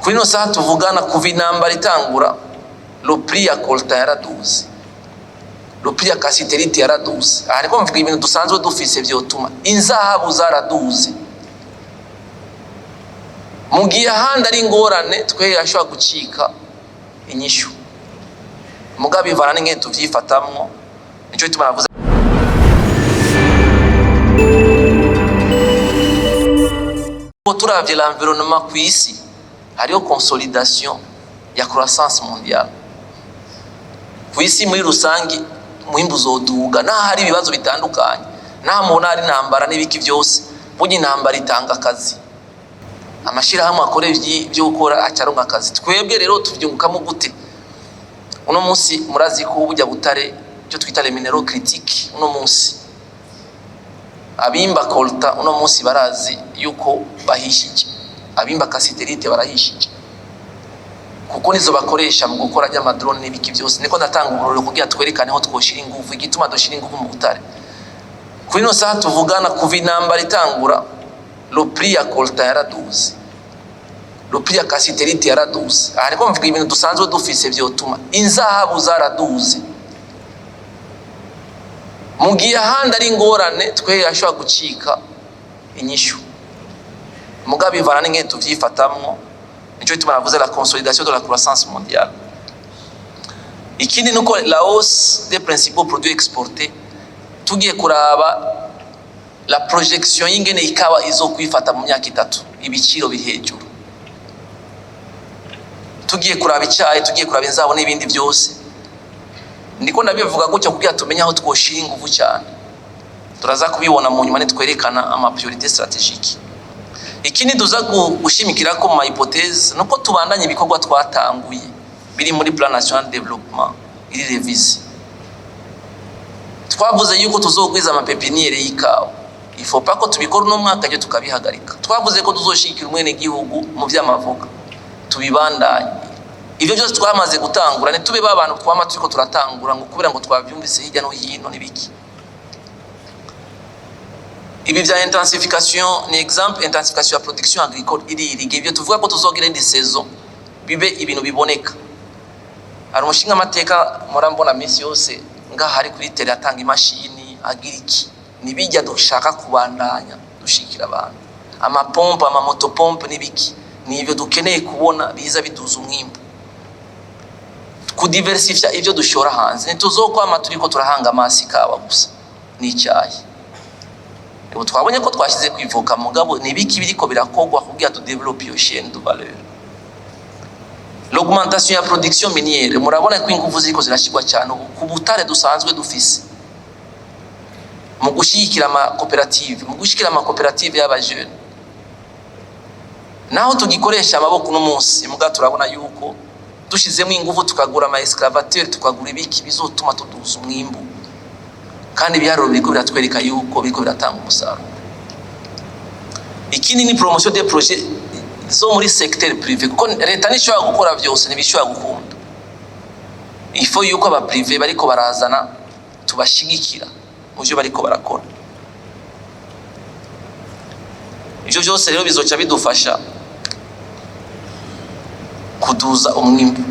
Kuri ino saha tuvugana, kuva intambara itangura, le prix ya coltan yaraduze, le prix ya cassitérite yaraduze. Aha ariko mvuga ibintu dusanzwe dufise vyotuma inzahabu zaraduze. Mu gihe ahandi ari ingorane, twe yashobora gucika inyishu, mugabo bivana n'ingene tuvyifatamwo. Nico gituma navuze ko turavye l'environnement kw'isi, hariho consolidation ya croissance mondiale kw'isi muri rusangi. Umwimbu uzoduga naho hari ibibazo bitandukanye, naho mubona hari intambara n'ibiki byose. Burya intambara itanga akazi, amashirahamwe akora ibyo gukora acaronka akazi. Twebwe rero tuvyungukamo gute? Uno munsi murazi ko burya butare, icyo twita les minéraux critiques, uno munsi abimba coltan uno munsi barazi yuko bahishije, abimba cassitérite barahishije, kuko nizo bakoresha mu gukora ry'ama drone n'ibiki byose. Niko ndatanga uburorero kugira twerekane aho twoshira ingufu, igituma dushira ingufu mu butare. Kuri ino saha tuvugana, kuva intambara itangura, le prix ya coltan yaraduze, le prix ya cassitérite yaraduze. Aha ariko mvuga ibintu dusanzwe dufise vyotuma inzahabu zaraduze. Mu gihe ahandi ari ingorane, twe yashobora gucika inyishu, mugabo bivana n'ingene tuvyifatamwo. Nico gituma navuze la consolidation de la croissance mondiale. Ikindi nuko la hausse des principaux produits exportés, tugiye kuraba la projection y'ingene ikawa izokwifata mu myaka 3, ibiciro biri hejuru. Tugiye kuraba icayi, tugiye kuraba inzabo n'ibindi byose. Ndiko ndabivuga gutyo kugira tumenye aho twoshira ingufu cyane. Turaza kubibona mu nyuma nitwerekana ama priorité stratégique. Ikindi tuza gushimikira ko mu ma hypothèse nuko tubandanya ibikorwa twatanguye biri muri plan national de développement iri révisé. Twavuze yuko tuzogwiza ama pépinière y'ikawa, il faut pas ko tubikora uno mwaka ryo tukabihagarika. Twavuze ko tuzoshigikira umwene gihugu mu vy'amavoka, tubibandanye. Ivyo byose twamaze gutangura, ntitube ba bantu twama turiko turatangura ngo kubera ngo twavyumvise hirya no hino n'ibiki. Ibi vya intensification ni exemple, intensification ya production agricole iri irige, ibyo tuvuga ko tuzogira indi saison, bibe ibintu biboneka. Hari umushinga amateka mpora mbona minsi yose ngaha ari kuri télé, atanga imashini, agira iki. Nibijya dushaka kubandanya dushikira abantu, amapompe, ama motopompes n'ibiki. Ni ibyo dukeneye kubona biza biduza umwimbu, kudiversifya ibyo dushora hanze. Ntituzokwama turiko turahanga amaso ikawa gusa n'icyayi. Ubu twabonye ko twashyize kwivuka, mugabo ni ibiki biriko birakogwa kugira tu développe iyo chaîne de valeur? L'augmentation ya production minière, murabona ko ingufu ziriko zirashyirwa cyane ubu ku butare dusanzwe dufise, mu gushyigikira amakoperative, mu gushyigikira amakoperative y'abajene. Naho tugikoresha amaboko uno munsi, muga turabona yuko dushizemo ingufu, tukagura ama excavateur, tukagura ibiki, bizotuma tuduza umwimbu. Kandi ibiharuro biriko biratwereka yuko biriko biratanga umusaruro. Ikindi ni promotion des projets zo muri secteur privé, kuko leta ntishobora gukora byose, ntibishobora gukunda. Il faut yuko aba privé bariko barazana tubashigikira mu byo bariko barakora. Ivyo byose rero bizoca bidufasha kuduza umwimbu.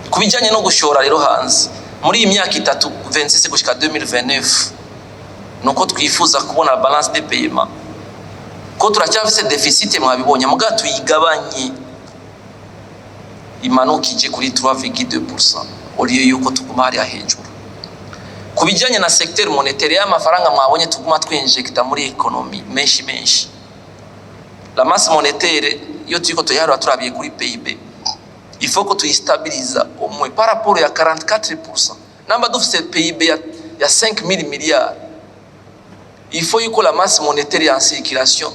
Ku bijyanye no gushora rero hanze, muri iyi myaka 3, 26 gushika 2029, nuko twifuza kubona balance de paiement, ko turacyafise déficit, mwabibonye, muga tuyigabanye, imanuka ije kuri 3,2% au lieu yuko tuguma hariya hejuru. Ku bijyanye na secteur monétaire, y'amafaranga mwabonye tuguma twinjecta muri économie menshi menshi, la masse monétaire iyo turiko tuyiharura turabiye kuri PIB, il faut ko tuyistabiliza au moins par rapport ya 44%. Namba dufise PIB ya 5000 milliards, il faut yuko la masse monétaire en circulation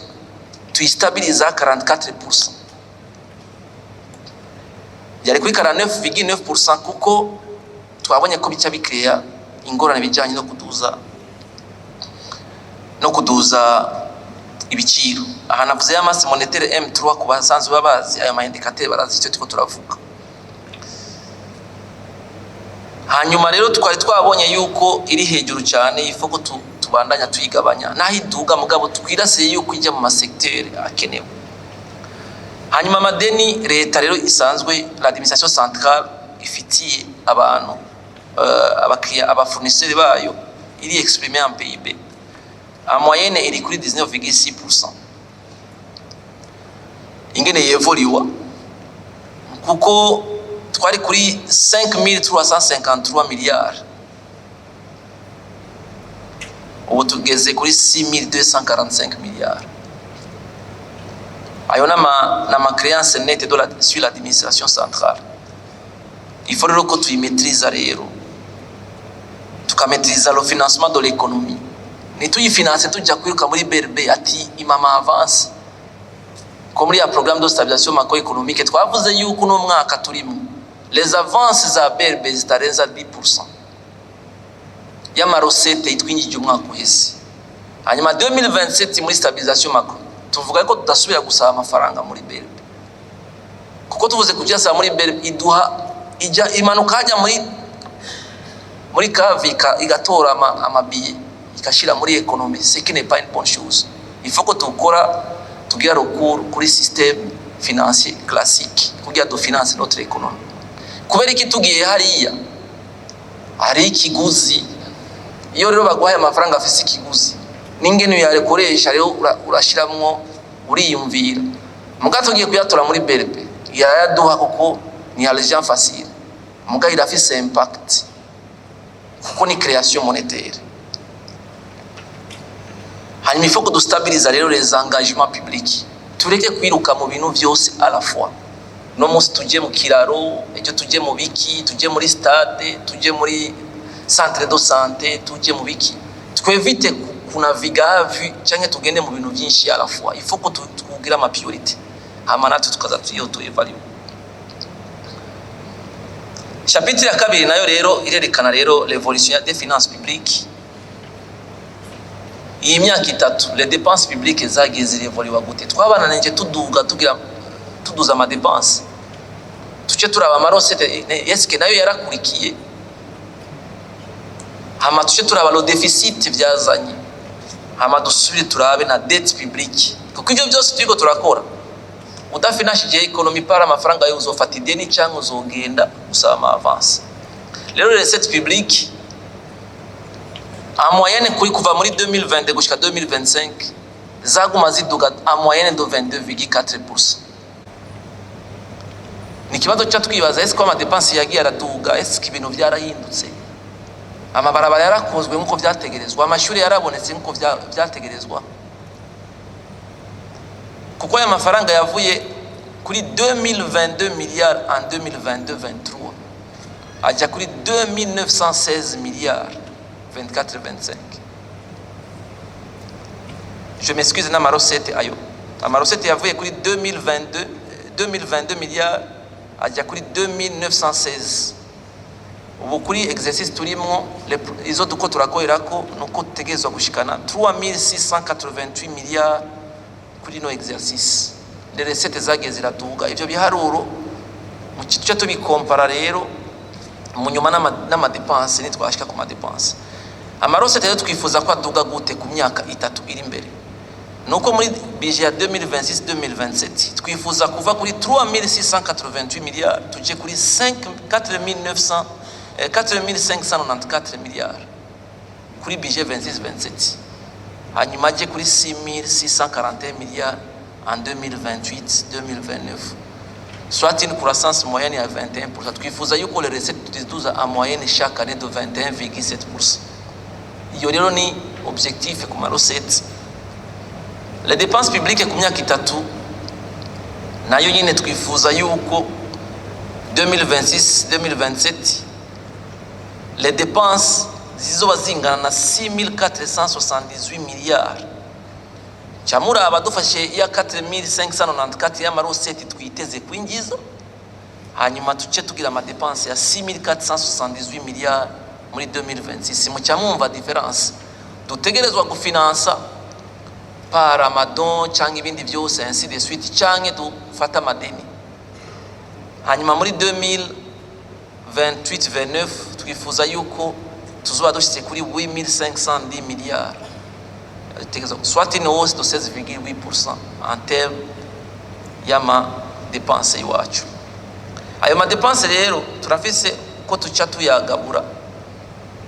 tuyistabiliza 44%. Yari kuri 49,9%, kuko twabonye ko bica bikreya ingorane bijyanye no kuduza ibiciro. Aha navuze ya masse monétaire M3, ku basanzwe babazi ayo ma indicateur barazi icyo turiko turavuga. Hanyuma rero twari twabonye yuko iri hejuru cyane, il faut ko tubandanya tuyigabanya, naho iduga, mugabo twirasiye yuko ijya mu ma secteur akenewe. Hanyuma amadeni leta rero isanzwe, l'administration centrale, ifitiye abantu, abakiriya, abafournisseurs bayo, iri exprimé en PIB, en moyenne iri kuri 19,6%. Ingene yévoluwa, kuko twari kuri 5353 miliyari, ubu tugeze kuri 6245 miliyari. Ayo nama créance nette sur l'administration centrale. Il faut rero ko tuyimaîtriza, rero tukamaîtriza le financement de l'économie, ntituyifinance tujya kwiruka muri BRB ati imama avance. Ko muri ya programme de stabilisation macroéconomique twavuze yuko uno mwaka turimo les avances za BRB zitarenza 10% y'amarecettes itwinjije umwaka uheze. Hanyuma 2027 muri stabilisation macro tuvuga ko tudasubira gusaba amafaranga muri BRB, kuko tuvuze kujya muri BRB iduha ijya imanuka hajya muri cave igatora amabillets ikashira muri économie, ce qui n'est pas une bonne chose. Il faut ko tukora, tugira recours kuri système financier classique kugira du finance notre économie. Kubera iki? Tugiye hariya hari ikiguzi. Iyo rero baguhaye amafaranga afise ikiguzi n'ingene uyakoresha rero urashiramwo, uriyumvira. Muga tugiye kuyatora muri BRB, irayaduha kuko ni argent facile, muga irafise impact kuko ni création monétaire. Hanyuma il faut que dustabiliza rero les engagements publics, tureke kwiruka mu bintu vyose à la fois. No munsi tujye mu kiraro, ejo tujye mu biki, tujye muri stade, tujye muri centre de santé, tujye mu biki. Twévite kunaviga à vue canke tugende mu bintu byinshi à la fois. Il faut ko tugira ama priorité, hama natwe tukaza tuyo évalue. Chapitre ya kabiri nayo rero irerekana rero l'évolution ya des finances publiques. Iyi myaka 3 les dépenses publiques zagiye zirévoluwa gute? Twabananije tuduga, tugira tuduza ama dépenses, tuce turaba amarecettes, eske nayo yarakurikiye? Hama tuce turaba le déficit vyazanye, hama dusubire turabe na dette publique, kuko ivyo byose turiko turakora udafinanshije économie par amafaranga yo uzofata ideni cyangwa uzogenda usaba ama avance. Rero recette publique en moyenne kuri kuva muri 2022 gushika 2025 zaguma ziduga en moyenne de 22,4%. Ni ikibazo cyo twibaza: ese ko amadépenses yagiye araduga, ese ibintu byarahindutse? Amabarabara yarakozwe nk'uko vyategerezwa? Amashuri yarabonetse nk'uko vyategerezwa? Kuko aya mafaranga yavuye kuri 2022 milliards en 2022-23 ajya kuri 2916 milliards 24-25. Je m'excuse, n'amarecettes, ayo amarecettes yavuye kuri 2022 milliards ajya kuri 2916. Ubu kuri exercice turimo, izo duko turakorera ko nuko tutegerezwa gushikana 3688 milliards kuri no exercice. Les recettes zagiye ziraduga. Ivyo biharuro mu tuce tubikompara rero mu nyuma n'amadépenses. Nitwashika ku madépenses, amarecettes rero twifuza ko aduga gute ku myaka 3 iri imbere? Nuko muri budget ya 2026-2027 twifuza kuva kuri 3688 milliards tuje kuri 5 4900, 4594 milliards kuri budget 26-27, hanyuma ajye kuri 6641 milliards en 2028-2029, soit une croissance moyenne ya 21%. Twifuza yuko les recettes tuziduza en moyenne chaque année de 21,7%. Iyo rero ni objectif ku marecettes. Les dépenses publiques ku myaka 3 nayo nyine twifuza yuko 2026 2027 les dépenses zizoba zingana na 6478 milliards. Cyamuraba dufashe ya 4594 y'amarecettes twiteze kwinjiza, hanyuma tuce tugira amadépenses ya 6478 milliards muri 2026, mucyamwumva différence dutegerezwa gufinansa par amadons cyangwa ibindi byose, ainsi de suite, cyangwa dufata amadeni. Hanyuma muri 2028 29 twifuza yuko tuzoba dushyitse kuri 8510 milliards, soit une hausse de 16,8% en termes Y'ama dépenses iwacu, ayo ma dépenses rero turafise uko tuca tuyagabura.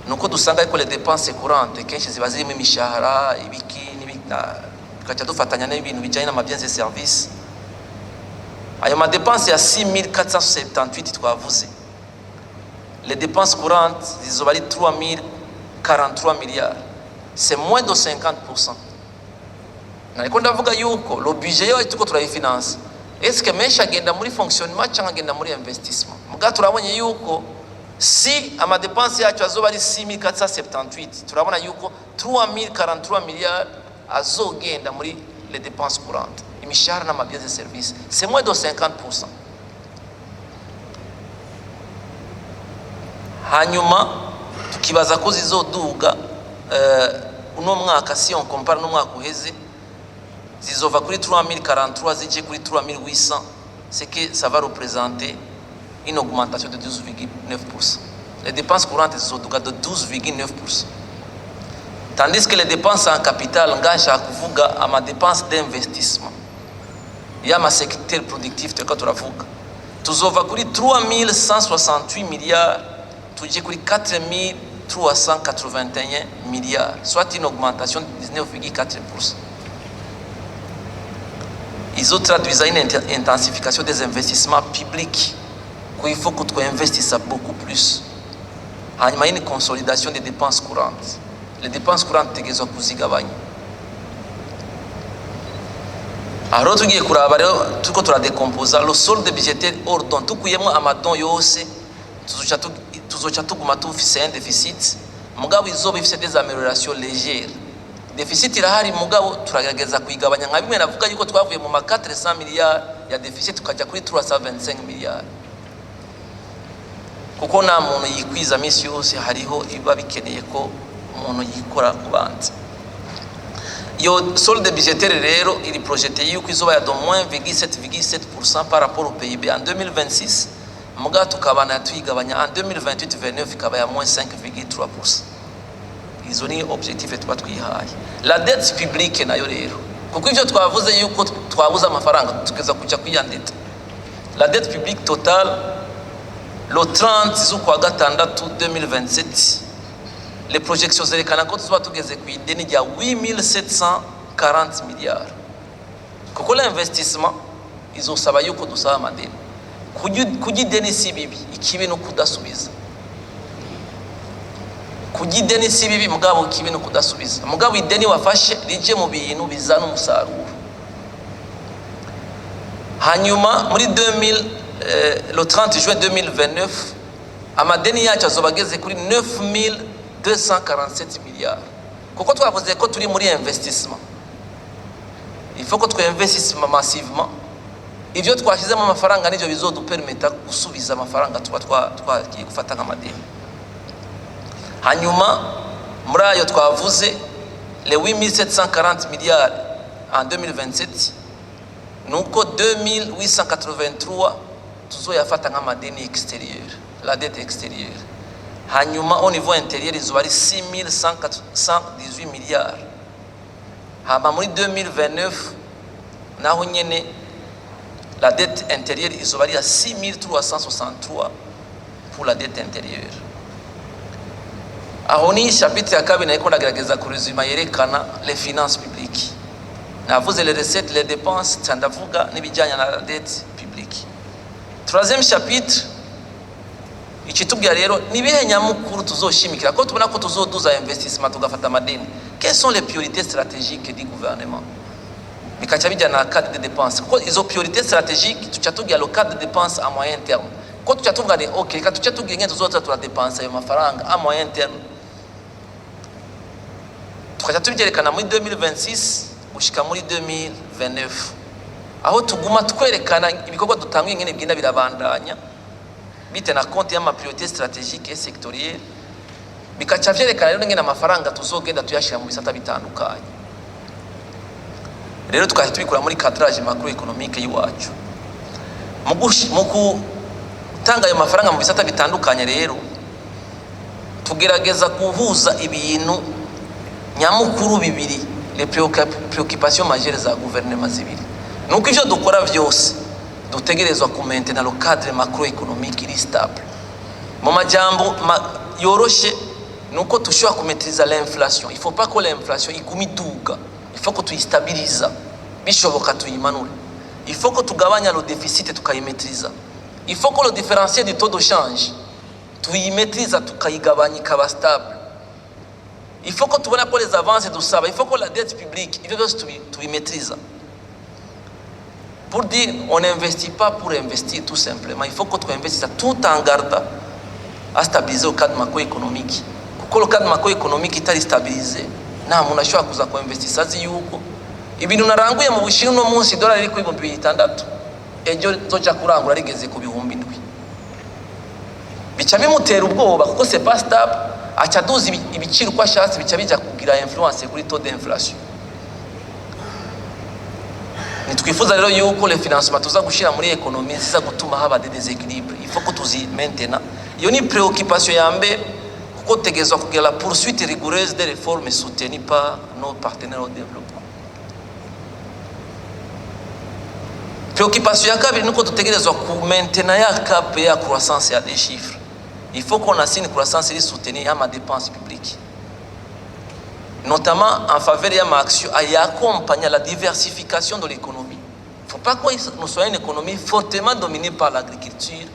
Nuko dusanga ariko les dépenses courantes kenshi ziba zirimo imishahara, ibiki tugaca dufatanya n'ibintu bijyanye n'ama biens et services. Ayo ma dépenses ya 6478 twavuze, les dépenses courantes zizoba ari 3043 milliards, c'est moins de 50%. Nariko ndavuga yuko le budget yo tuko turayifinansa, est-ce que menshi agenda muri fonctionnement cyangwa agenda muri investissement? Muga turabonye yuko si ama dépenses yacu azoba ari 6478, turabona yuko 3043 milliards azogenda muri les dépenses courantes, imishahara n'ama biens et services, c'est moins de 50%. Hanyuma tukibaza ko zizoduga uno mwaka, si on compare n'umwaka uheze, zizova kuri 3043 zije kuri 3800, c'est que ça va représenter une augmentation de 12,9%. Les dépenses courantes zizoduga de 12,9%, tandis que les dépenses en capital, nshaka kuvuga ama dépenses d'investissement y'ama secteur productif turiko turavuga, tuzova kuri 3168 milliards tuje kuri 4381 milliards, soit une augmentation de 19,4%. Izotraduisa une intensification des investissements publics, qu'il faut que tu investisses beaucoup plus. Hanyuma une consolidation des dépenses courantes. Les dépenses courantes tegerezwa kuzigabanya. Aho rero tugiye kuraba rero, turiko turadécomposa le solde budgétaire hors don, tukuyemo ama dons yose, tuzoca tuguma tufise un déficit, mugabo izoba ifise des améliorations légères. Déficit irahari, mugabo turagerageza kuyigabanya, nka bimwe navuga yuko twavuye mu ma 400 milliards ya déficit tukajya kuri 325 milliards, kuko nta muntu yikwiza minsi yose, hariho ibiba bikeneye ko umuntu yikora ku bandi. Iyo solde budgétaire rero iri projeté yuko izoba ya de moins 7,7% par rapport au PIB en 2026, mugabo tukabana tuyigabanya en 2028 29, ikaba ya moins 5,3%. Izo ni objectif tuba twihaye. La dette publique nayo rero, kuko ivyo twavuze yuko twabuze amafaranga, tugeza kuja kwiyandeta. La dette publique totale, le 30 z'ukwa gatandatu 2027, les projections zerekana ko tuzoba tugeze ku ideni rya 8740 milliards, kuko l'investissement izosaba yuko dusaba amadeni. Kurya ideni si bibi, ikibi ni ukudasubiza. Kurya ideni si bibi, mugabo ikibi ni ukudasubiza. Mugabo ideni wafashe rije mu bintu bizana umusaruro. Hanyuma muri 2000, le 30 juin 2029, amadeni yacu azoba ageze kuri 9247 milliards, kuko twavuze ko turi muri investissement, il faut ko twinvestissement massivement. Ivyo twashyizemo amafaranga nivyo bizodupermeta gusubiza amafaranga tuba twagiye gufata nk'amadeni. Hanyuma muri ayo twavuze, les 8740 milliards en 2027, nuko 2883 tuzoyafata nk'amadeni extérieur, la dette extérieure. Hanyuma au niveau intérieur izoba ari 6118 milliards. Hama muri 2029 naho nyene la dette intérieure izoba ari ya 6363 pour la dette intérieure. Aho ni chapitre ya kabiri nariko ndagerageza kurésuma yerekana les finances publiques. Navuze les recettes, les dépenses, nca ndavuga n'ibijyanye na la dette publique. Troisième chapitre ikitubwira rero ni ibihe nyamukuru tuzoshimikira, ko tubona ko tuzoduza investissement, tugafata amadeni. Quelles sont les priorités stratégiques du gouvernement? Bikaca bijyana na cadre de dépenses, kuko izo priorités stratégiques tuca tugira le cadre de dépenses à moyen terme, ko tuca tuvuga ni ok, reka tuce tugira ingene tuzoza turadépensa ayo mafaranga à moyen terme, tukaca tubyerekana muri 2026 gushika muri 2029, aho tuguma twerekana ibikorwa dutanguye ingene bigenda birabandanya, bitena compte y'ama priorités stratégiques et sectorielles. Bikaca vyerekana rero ingene amafaranga tuzogenda tuyashira mu bisata bitandukanye. Rero tukahita tubikura muri cadrage macroéconomique y'iwacu. Mu gutanga ayo mafaranga mu bisata bitandukanye rero, tugerageza guhuza ibintu nyamukuru bibiri, les préoccupations majeures za guverinoma zibiri. Nuko ivyo dukora vyose dutegerezwa kumaintenir le cadre macroéconomique iri stable. Mu majambo yoroshe, nuko tushobora kumaîtriser l'inflation. Il faut pas que l'inflation igume iduga, il faut que tuyistabiliza, bishoboka tuyimanure. Il faut que tugabanya le déficit, tukayimaîtriser. Il faut que le différentiel du taux de change tuyimaîtriza, tukayigabanya, ikaba stable. Il faut que tubona ko les avances dusaba, il faut que la dette publique, ivyo byose tubimaîtriza. Pour dire, on n'investit pas pour investir tout simplement, il faut que tuinvestisse tout en gardant à stabiliser le cadre macroéconomique, kuko le cadre macroéconomique itari stabilisé, nta muntu ashobora kuza kuinvestisa azi yuko ibintu naranguye mu Bushinwa uno munsi idolari riri ku 6000, ejo nzoja kurangura rigeze ku 7000. Bica bimutera ubwoba kuko c'est pas stable, aca aduza ibiciro uko ashatse, bica bija kugira influence kuri taux d'inflation. Nitwifuza rero yuko le financement tuza gushira muri économie ziza gutuma haba des déséquilibres. Il faut que tuzi maintenant. Iyo ni préoccupation ya mbere, kuko tutegerezwa kugira la poursuite rigoureuse des réformes soutenues par nos partenaires au développement. Préoccupation ya kabiri nuko dutegerezwa ku maintenant ya cap ya croissance ya des chiffres. Il faut qu'on assigne une croissance iri soutenue y'ama dépenses publiques, notamment en faveur ya action à accompagner la diversification de l'économie. Il ne faut pas que nous soyons une économie fortement dominée par l'agriculture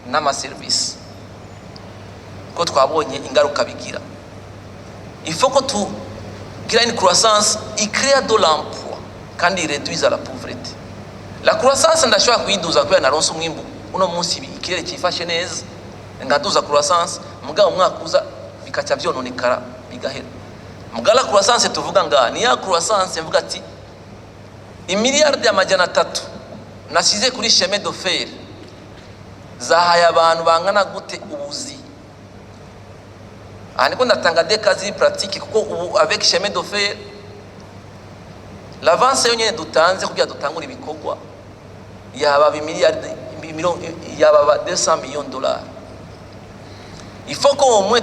n'ama service, ko twabonye ingaruka bigira. Il faut que tugira une croissance icréa de l'emploi kandi iréduise la pauvreté. La croissance ndashobora kuyiduza kubera naronse umwimbu uno munsi, ikirere cyifashe neza, ngaduza croissance, mugabo umwaka uza bikaca vyononekara, bigahera. Mugabo la croissance tuvuga ngaha ni ya croissance mvuga ati imiliyardi 300 nasize kuri chemin de fer zahaye abantu bangana gute ubuzi. Aha niko ndatanga des cas ziri pratique, kuko ubu avec chemin de fer, l'avance yonyene dutanze kugira dutangure ibikorwa yaba imiliyardi yaba 200 millions de dollars. Il faut qu'au moins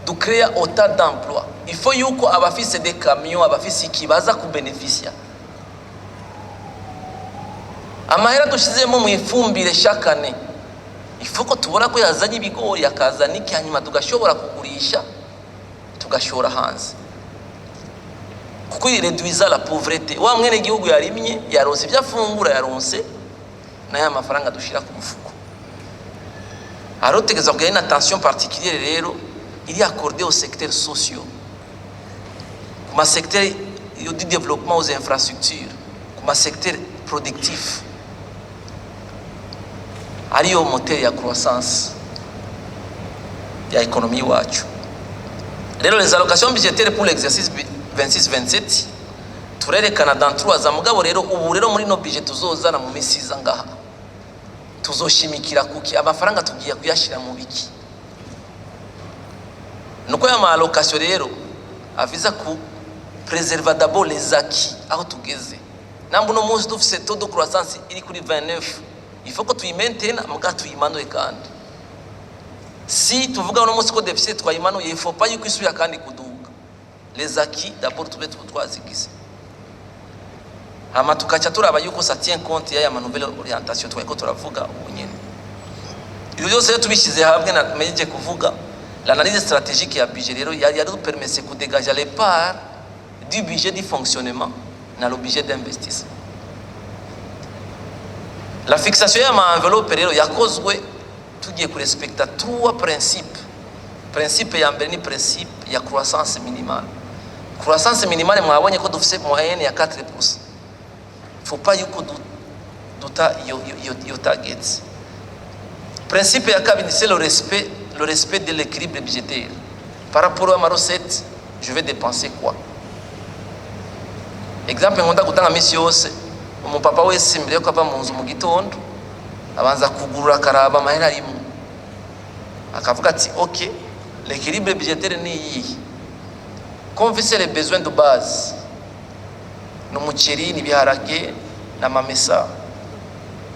ducréa autant d'emplois. Il faut yuko abafise des camions, abafise iki, baza kubénéficia. Amahera dushizemo mu ifumbire chaque année, il faut ko tubona ko yazanye ibigori, akazana iki, hanyuma tugashobora kugurisha, tugashora hanze, kuko iréduiza la pauvreté. Wa mwene gihugu yarimye yaronse ibyo afungura, yaronse n'aya mafaranga dushira ku mufuko. Hariho utegerezwa kugira une attention particulière rero iri accordée aux secteurs sociaux, ku ma secteur du développement, aux infrastructures, ku ma secteur productif, ariyo moteur ya croissance ya économie iwacu. Rero les allocations budgétaires pour l'exercice 26-27 turerekana dans 3 ans. Mugabo rero ubu rero muri no budget tuzozana mu minsi iza ngaha, tuzoshimikira kuki? Amafaranga tugiye kuyashira mu biki? Nuko ya ma allocation rero aviza ku préserver d'abord les acquis aho tugeze. Namba uno munsi dufise taux de croissance iri kuri 29, il faut ko tuyimaintienne, muga tuyimanure. Kandi si tuvuga uno munsi ko déficit twayimanuye, il faut pas yuko isubira kandi kuduga. Les acquis d'abord tube twazigize, hama tukaca turaba yuko ça tient compte y'aya ma nouvelle orientation twariko turavuga ubu nyene. Ibyo byose rero tubishyize hamwe na mejeje kuvuga l'analyse stratégique ya budget rero yari yadupermise kudégager les parts du budget du fonctionnement na le budget d'investissement. La fixation y'ama enveloppe rero yakozwe tugiye kurespecta trois principes. Principe ya mbere ni principe ya croissance minimale. Croissance minimale, mwabonye ko dufise moyenne ya 4%. Faut pas yuko duta iyo target. Principe ya kabiri, c'est le respect de l'équilibre budgétaire. Par rapport à ma recette, je vais dépenser quoi? Exemple nkunda gutanga misi yose, umupapa wese mbere yuko ava mu nzu mu gitondo abanza kugurura, akaraba amahera arimo, akavuga ati: "Ok, l'équilibre budgétaire ni iyihe? Ko mfise les besoins de base, ni umuceri, ni ibiharage, ni amamesa,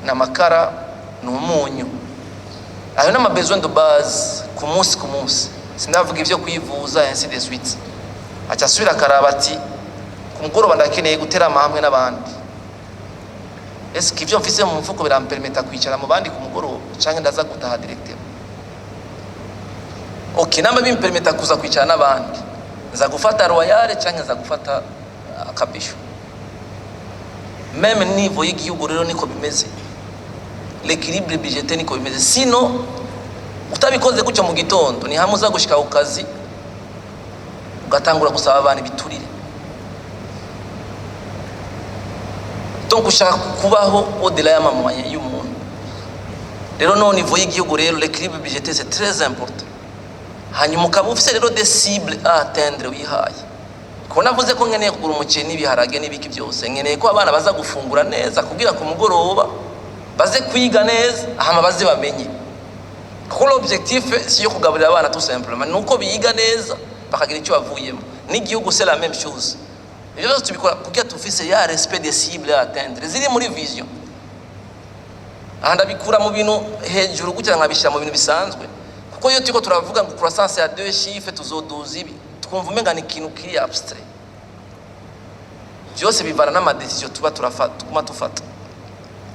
ni amakara, ni umunyu, ayo ni ama besoin de base ku munsi ku munsi, sinavuga ibyo kwivuza, ainsi de suite." Aca asubira akaraba ati: "Ku mugoroba ndakeneye guterama hamwe n'abandi." Est-ce que ivyo mfise mu mufuko birampermeta kwicara mu bandi ku mugoroba, canke ndaza gutaha directement? Okay, namba bimpermeta kuza kwicara n'abandi, nza gufata Royal canke nza gufata akabisho? Même niveau y'igihugu rero niko bimeze, l'équilibre budgétaire niko bimeze. Sino utabikoze gutyo, mu gitondo ni hamwe uza gushika ku kazi ugatangura gusaba abantu ibiturire. Donc ushaka kubaho au-delà y'ama moyens y'umuntu. Rero no niveau y'igihugu rero, l'équilibre budgétaire, c'est très important. Hanyuma ukaba ufise rero des cibles à atteindre wihaye. Kuko navuze ko nkeneye kugura umuceri n'ibiharage n'ibiki byose, nkeneye ko abana baza gufungura neza kugira ku mugoroba baze kwiga neza, hama baze bamenye. Kuko l'objectif si yo kugaburira abana tout simplement, ni uko biga neza bakagira icyo bavuyemo. N'igihugu, c'est la même chose. Ibyo byose tubikora kugira tufise ya respect des cibles à atteindre ziri muri vision. Aha ndabikura mu bintu hejuru gutya nkabishyira mu bintu bisanzwe, kuko iyo turiko turavuga ngo croissance ya deux chiffres, tuzoduza ibi, twumva umenga ni ikintu kiri abstrait. Byose bivana n'ama décisions tuba turafata, tuguma dufata.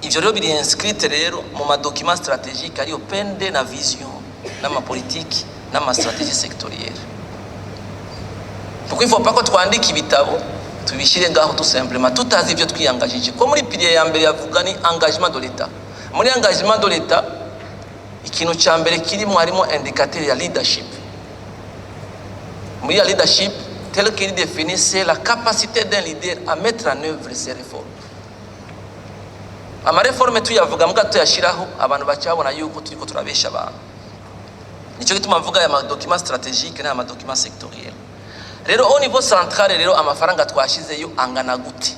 Ivyo rero biri inscrite rero mu ma documents stratégiques, ariyo PND na vision n'amapolitiki n'ama stratégies sectorielles, kuko il faut pas ko twandika ibitabo tubishyire ngaho tout simplement tutazi ibyo twiyangajije. Ko muri pilier ya mbere yavuga ni engagement de l'État. Muri engagement de l'État, ikintu cya mbere kirimo harimo indicateur ya leadership. Muri ya leadership tel qu'il définit, c'est la capacité d'un leader à mettre en œuvre ses réformes. Ama réformes tuyavuga mbwa tuyashyiraho, abantu bacyabona yuko turiko turabesha abantu. Nicyo gituma mvuga aya ma documents stratégiques n'aya ma documents sectoriels. Rero au niveau central rero, amafaranga twashizeyo angana gute?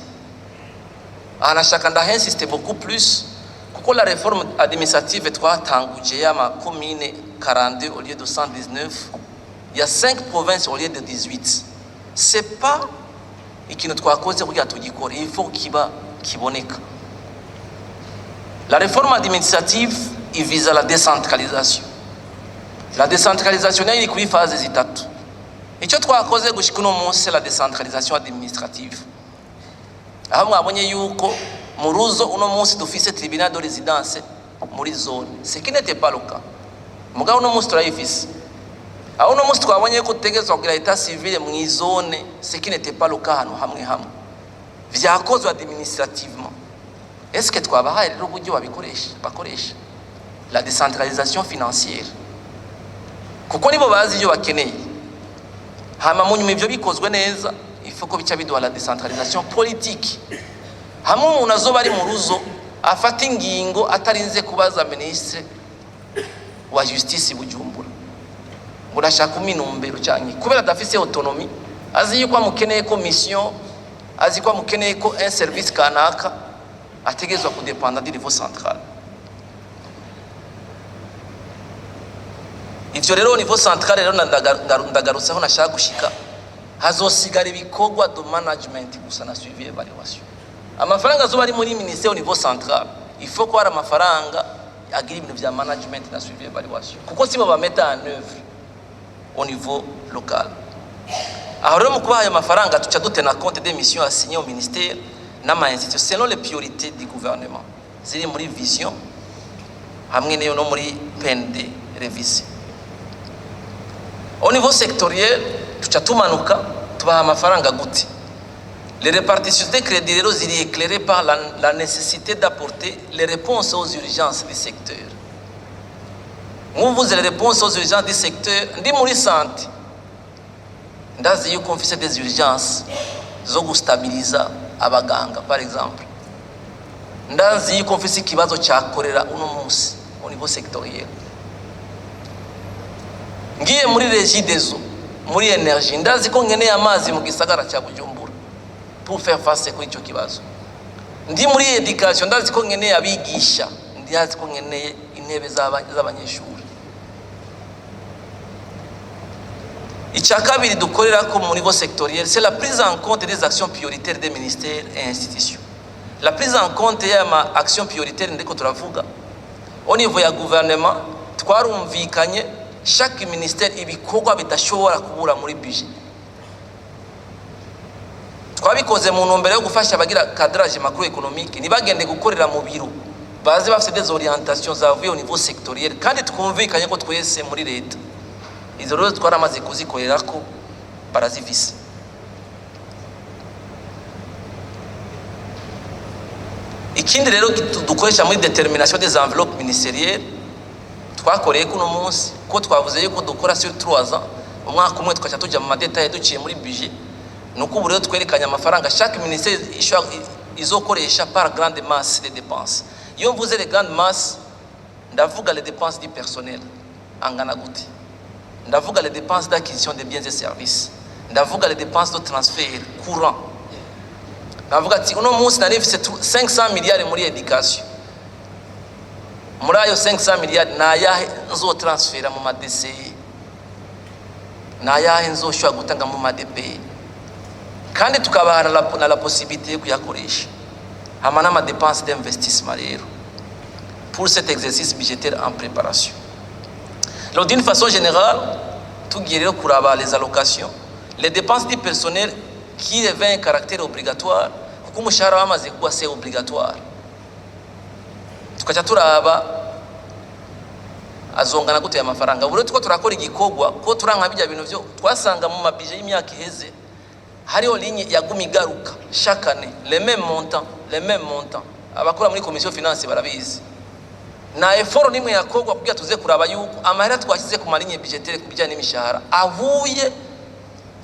Aha nashaka ndahinsiste beaucoup plus, kuko la réforme administrative twatanguje y'ama commune 42 au lieu de 119, ya 5 provinces au lieu de 18, c'est pas ikintu twakoze kugira tugikore, il faut kiba kiboneka. La réforme administrative ivisa la décentralisation. La décentralisation nayo iri kuri phase zitatu. Icyo twakoze gushika uno munsi, la décentralisation administrative, aho mwabonye yuko mu ruzo uno munsi dufise tribunal de résidence muri zone, ce qui n'était pas le cas. Mugabo uno munsi turayifise. Aho uno munsi twabonye ko dutegerezwa kugira état civil mu zone, ce qui n'était pas le cas ahantu hamwe hamwe. Vyakozwe administrativement. Est-ce que twabahaye rero uburyo babikoresha, bakoresha la décentralisation financière, kuko nibo bazi ibyo bakeneye? Hama mu nyuma ivyo bikozwe neza, il faut ko bica biduha la décentralisation politique, hamwe umuntu azoba ari mu ruzo afata ingingo atarinze kubaza ministre wa justice Bujumbura ngo urashaka uminumbero, canke kubera adafise autonomie, azi yuko amukeneye ko mission, azi ko amukeneye ko un service kanaka, ategerezwa kudependa du niveau central. Ivyo rero niveau central rero ndagarutseho, nashaka gushika hazosigara ibikorwa de management gusa na suivi évaluation. Amafaranga azoba ari muri ministère au niveau central, il faut ko hari amafaranga agira ibintu vya management na suivi évaluation, kuko sibo bameta en œuvre au niveau local. Aho rero mu kubaha ayo mafaranga, tuca dutena compte des missions assignées au ministère n'ama institutions selon les priorités du gouvernement ziri muri vision hamwe n'iyo no muri PND révisé. Au niveau sectoriel, tuca tumanuka tubaha amafaranga gute? Les répartitions des crédits rero ziri éclairées par la nécessité d'apporter les réponses aux urgences du secteur. Nk'uvuze les réponses aux urgences du secteur, ndi muri santé, ndazi yuko mfise des urgences zo gustabiliza abaganga par exemple. Ndazi yuko mfise ikibazo cya choléra uno munsi au niveau sectoriel. Ngiye muri Regideso, muri énergie, ndazi ko nkeneye amazi mu gisagara cya Bujumbura pour faire face kuri icyo kibazo. Ndi muri éducation, ndazi ko nkeneye abigisha, ndazi ko nkeneye intebe z'abanyeshuri. Icya kabiri dukorera ko mu niveau sectoriel, c'est la prise en compte des actions prioritaires des ministères et institutions. La prise en compte y'ama actions prioritaires ndiko turavuga, au niveau ya gouvernement twarumvikanye chaque ministère ibikorwa bidashobora kubura muri budget. Twabikoze mu ntumbero yo gufasha abagira cadrage macroéconomique ntibagende gukorera mu biro, baze bafite des orientations zavuye au niveau sectoriel, kandi twumvikanye ko twese muri leta. Izo rero twaramaze kuzikorera ko barazifise. Ikindi rero dukoresha muri détermination des enveloppes ministérielles, twakoreye kuno munsi ko twavuze yuko dukora sur 3 ans, umwaka umwe tukaca tuja mu ma détails duciye muri budget, nuko ubu rero twerekanye amafaranga chaque ministère izokoresha par grande masse de dépenses. Iyo mvuze les grandes masses, ndavuga les dépenses du personnel angana gute, ndavuga les dépenses d'acquisition de biens et services, ndavuga les dépenses de transfert courant. Ndavuga ati uno munsi nari mfise 500 miliyari muri éducation, muri ayo 500 miliyari ni ayahe nzotransfera mu ma DCE, ni ayahe nzoshobora gutanga mu ma DPE, kandi tukabaha na la possibilité yo kuyakoresha, hama n'ama dépenses d'investissement rero pour cet exercice budgétaire en préparation. Alors, d'une façon générale, tugiye rero kuraba les allocations, les dépenses du personnel qui revêt un caractère obligatoire, kuko umushahara wamaze kuba, c'est obligatoire, tukaca turaba azongana gute amafaranga. Ubu rero tuko turakora igikorwa ko turanka bijya bintu byo twasanga mu ma budget y'imyaka iheze, hariho ligne yaguma igaruka chaque année, les mêmes montants, les mêmes montants. Abakora muri commission finance barabizi. Na effort nimwe yakorwa kugira tuze kuraba yuko amahera twashyize ku ma lignes budgétaires ku bijyanye n'imishahara ahuye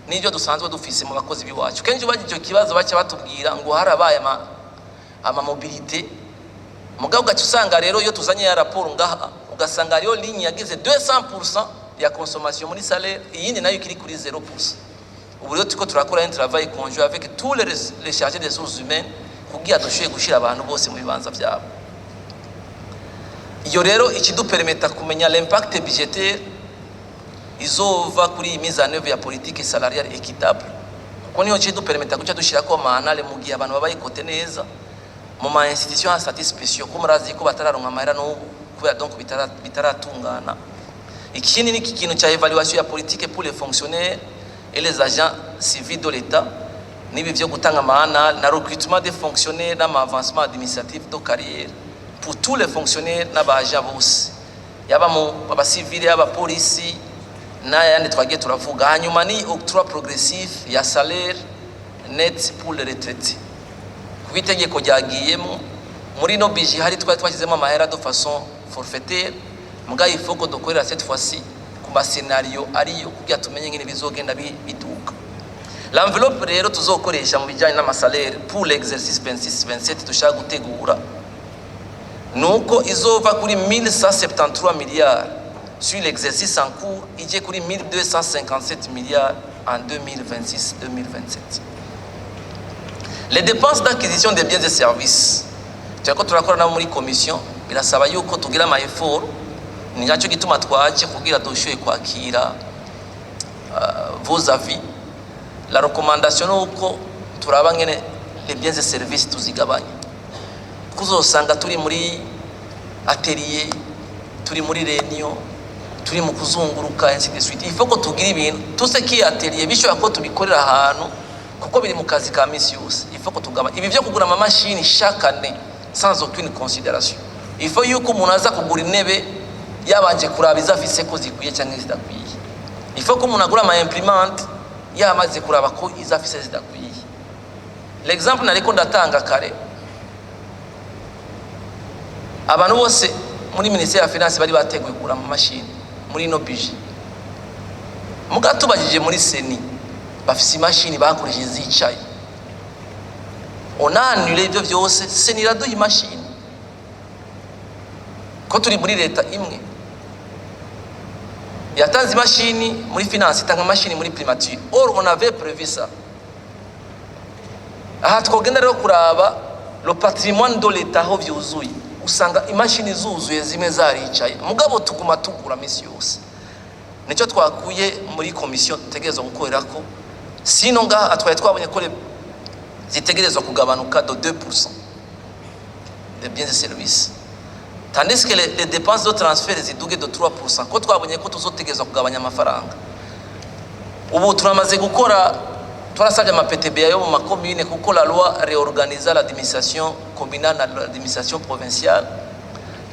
n'ibyo dusanzwe dufise mu bakozi b'iwacu. Kenshi bagira icyo kibazo, baca batubwira ngo harabaye ama mobilité, mugabo ugaca usanga rero iyo tuzanye ya raporo ngaha, ugasanga hariyo ligne yagize 200% ya consommation muri salaire, iyindi nayo ikiri kuri 0%. Ubu rero turiko turakora un travail conjoint avec tous les chargés des ressources humaines kugira dushoboye gushira abantu bose mu bibanza byabo. Iyo rero ikidupermeta kumenya l'impact budgétaire izova kuri iyi mise en œuvre ya politique salariale équitable, kuko niyo kidupermeta guca dushyirako ama annales mu gihe abantu baba yikote neza mu ma institution à statut spéciaux, ko murazi ko batararonka amahera n'ubu kubera donc bitaratungana. Ikindi ni iki kintu cya évaluation ya politique pour les fonctionnaires et les agents civils de l'État, n'ibi vyo gutanga ama annales na recrutement des fonctionnaires n'ama avancement administratif de carrière pour tous les fonctionnaires n'aba agents bose, yaba mu abasivile, yaba polisi n'ayandi twagiye turavuga. Hanyuma ni octroi progressif ya salaire net pour les retraités, kuko itegeko ryagiyemo muri no budget hari twari twashyizemo amahera de façon forfaitaire, mugabo il faut ko dukorera cette fois-ci ku ma scénario ariyo kugira tumenye ngene bizogenda biduka. L'enveloppe rero tuzokoresha mu bijyanye n'ama salaire pour l'exercice 26 27 dushaka gutegura, nuko izova kuri 1173 milliards sur l'exercice en cours, ijye kuri 1257 milliards en 2026 2027. Les dépenses d'acquisition des biens et services, turako turakora nabo muri commission, birasaba yuko tugira ama effort. Ni nacyo gituma twaje kugira dushoboye kwakira vos avis. La recommandation ni uko turaba ngene les biens et services tuzigabanya, kuzosanga turi muri atelier, turi muri réunion, turi mu kuzunguruka, ainsi de suite. Il faut ko tugira ibintu tout ce qui est atelier bishobora ko tubikorera ahantu, kuko biri mu kazi ka misi yose. Il faut ko tugabanya ibi byo kugura amamashini chaque année sans aucune considération. Il faut yuko umuntu aza kugura intebe yabanje kuraba izo afise ko zikwiye cyangwa zidakwiye. Il faut ko umuntu agura ama imprimante yamaze kuraba ko izo afise zidakwiye. L'exemple nariko ndatanga kare, abantu bose muri ministère ya finance bari bateguye kugura amamashini muri ino budget, muga tubajije muri CENI, bafise imashini bakoresheje zicaye. On a annulé ibyo byose, CENI iraduha imashini, ko turi muri leta imwe. Yatanze imashini muri finance, itanga imashini muri primature. Or on avait prévu ça. Aha twogenda rero kuraba le patrimoine de l'État aho vyuzuye, usanga imashini zuzuye, zimwe zaricaye, mugabo tuguma tugura misi yose. Nicyo twakuye muri komisiyo dutegerezwa gukorera ko. Sino ngaha twari twabonye ko zitegerezwa kugabanuka de 2% de biens et services, tandis que les dépenses de transfert ziduge de 3%, ko twabonye ko tuzotegerezwa kugabanya amafaranga. Ubu turamaze gukora Twarasabye ama PTBA yo mu makomine, kuko la loi réorganisa l'administration communale na l'administration provinciale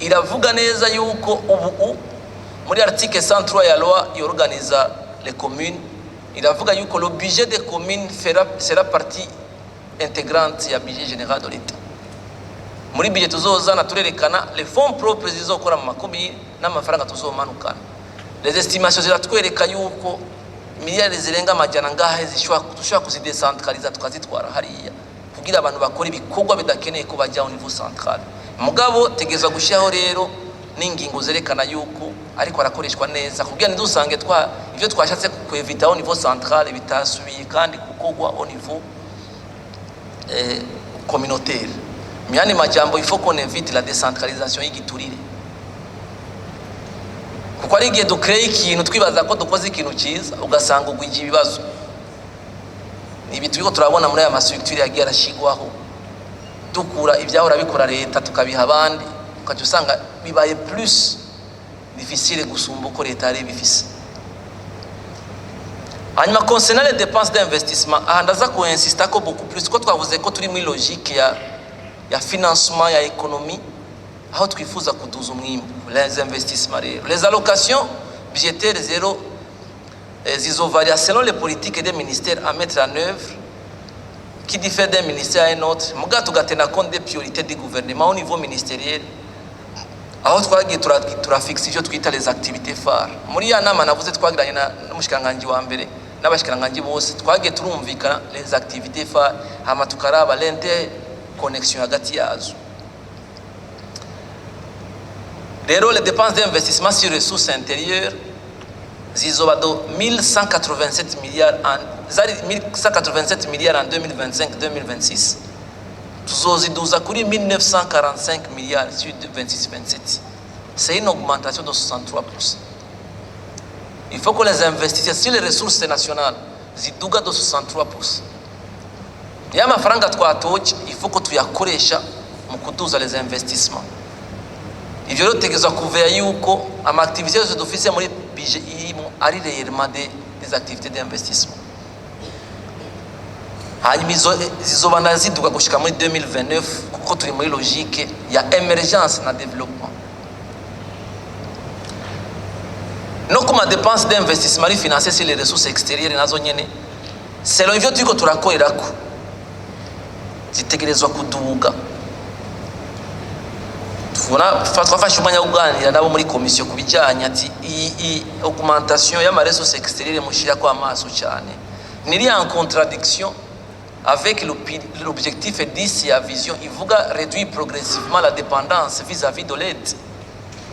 iravuga neza yuko ubu muri article 103 ya loi yorganiza les communes, iravuga yuko le budget des communes sera partie intégrante ya budget général de l'État. Muri budget tuzozana, turerekana les fonds propres zizokora mu makomine n'amafaranga tuzomanukana. Les estimations ziratwereka yuko miliyari zirenga amajana ngahe zishobora, dushobora kuzidecentraliza, tukazitwara hariya kugira abantu bakora ibikorwa bidakeneye ko bajya au niveau central. Mugabo tegezwa gushyiraho rero n'ingingo zerekana yuko ariko arakoreshwa neza, kugira ntidusange twa ivyo twashatse kwevita au niveau central bitasubiye kandi gukorwa au niveau communautaire. Mu yandi majambo, il faut qu'on évite la décentralisation y'igiturire, kuko ari igihe dukreye ikintu twibaza ko dukoze ikintu cyiza, ugasanga ugwije ibibazo. Ibi turiko turabona muri aya ma structure yagiye arashigwaho, dukura ibyahora bikora leta tukabiha abandi, ukaca usanga bibaye plus difficile gusumba uko leta yari ibifise. Hanyuma, concernant les dépenses d'investissement, aha ndaza kuinsista ko beaucoup plus, ko twavuze ko turi muri logique ya financement ya économie, aho twifuza kuduza umwimbu. Les investissements rero, les allocations budgétaires zéro zizovaria selon les politiques des ministères à mettre en œuvre, qui diffèrent d'un ministère à un autre, muga tugatena compte des priorités du gouvernement au niveau ministériel, aho twagiye turafixa ivyo twita les activités phares. Muri ya nama navuze twagiranye n'umushikiranganji wa mbere n'abashikiranganji bose, twagiye turumvikana les activités phares, hama tukaraba l'interconnexion hagati yazo. Rero les dépenses d'investissement sur ressources intérieures zizoba de 1187 milliards en zari 1187 milliards en 2025 2026, tuzoziduza kuri 1945 milliards sur 26 27. C'est une augmentation de 63%. Il faut que les investisseurs sur les ressources nationales ziduga de 63%. Ya mafaranga twatoje, il faut ko tuyakoresha mu kuduza les investissements. Ivyo rero tutegerezwa kuveya yuko ama activités yose dufise muri budget irimo ari réellement des activités d'investissement. Hanyuma izo zizobana ziduga gushika muri 2029, kuko turi muri logique ya émergence na développement. No ku ma dépenses d'investissement ari financé sur les ressources extérieures, nazo nyene selon ivyo turiko turakorerako zitegerezwa kuduga. Tubona twafashe umwanya wo kuganira nabo muri komisiyo ku bijyanye ati iyi augmentation y'ama ressources extérieures mushyirako amaso cyane niri en contradiction avec l'objectif 10 ya vision ivuga réduire progressivement la dépendance vis-à-vis de l'aide.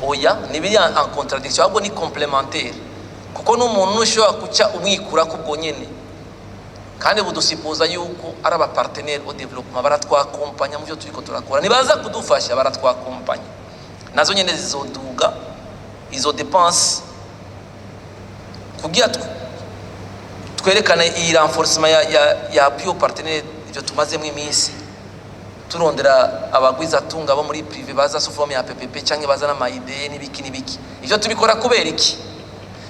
Oya, ntibiri en contradiction, ahubwo ni complémentaire, kuko n'umuntu ushobora guca umwikura kubwo nyene, kandi budusipoza yuko ari aba partenaire au développement, baratwakompanya mu byo turiko turakora, nibaza kudufasha, baratwakompanya. Nazo nyene zizoduga izo dépenses kugira twerekane iyi renforcement ya appui aux partenaires. Ivyo tumazemo iminsi turondera abagwizatunga bo muri privé baza sous forme ya PPP canke baza n'ama idées n'ibiki n'ibiki. Ivyo tubikora kubera iki?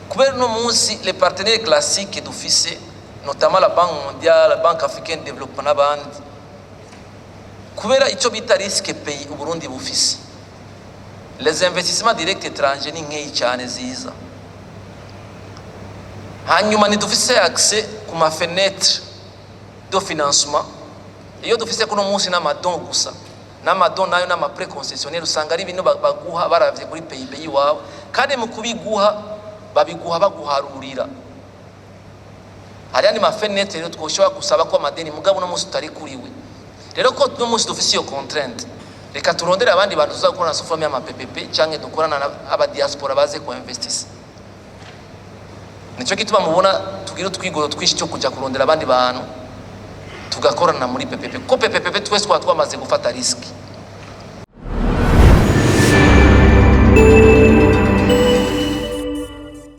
Kubera uno munsi les partenaires classiques dufise, notamment la Banque mondiale, la Banque africaine de développement n'abandi, kubera icyo bita risque pays Uburundi bufise, les investissements directs étrangers ni nkeyi cyane ziza. Hanyuma ntidufise accès ku ma fenêtre de financement. Iyo dufise kuno munsi n'ama dons gusa, n'ama dons nayo n'ama prêts concessionnels, usanga ari ibintu baguha baravye kuri PIB yiwawe, kandi mu kubiguha babiguha baguharurira. Hari andi ma fenêtres rero twoshobora gusaba ko amadeni, mugabo uno munsi tutari kuriwe. Rero ko uno munsi dufise iyo contrainte, reka turondere abandi bantu tuzakorana sous forme y'ama PPP canke dukorana n'aba diaspora baze ku investisa. Nicyo gituma mubona tugira utwigoro twinshi cyo kujya kurondera abandi bantu tugakorana muri PPP, kuko PPP twese twaba twamaze gufata risque.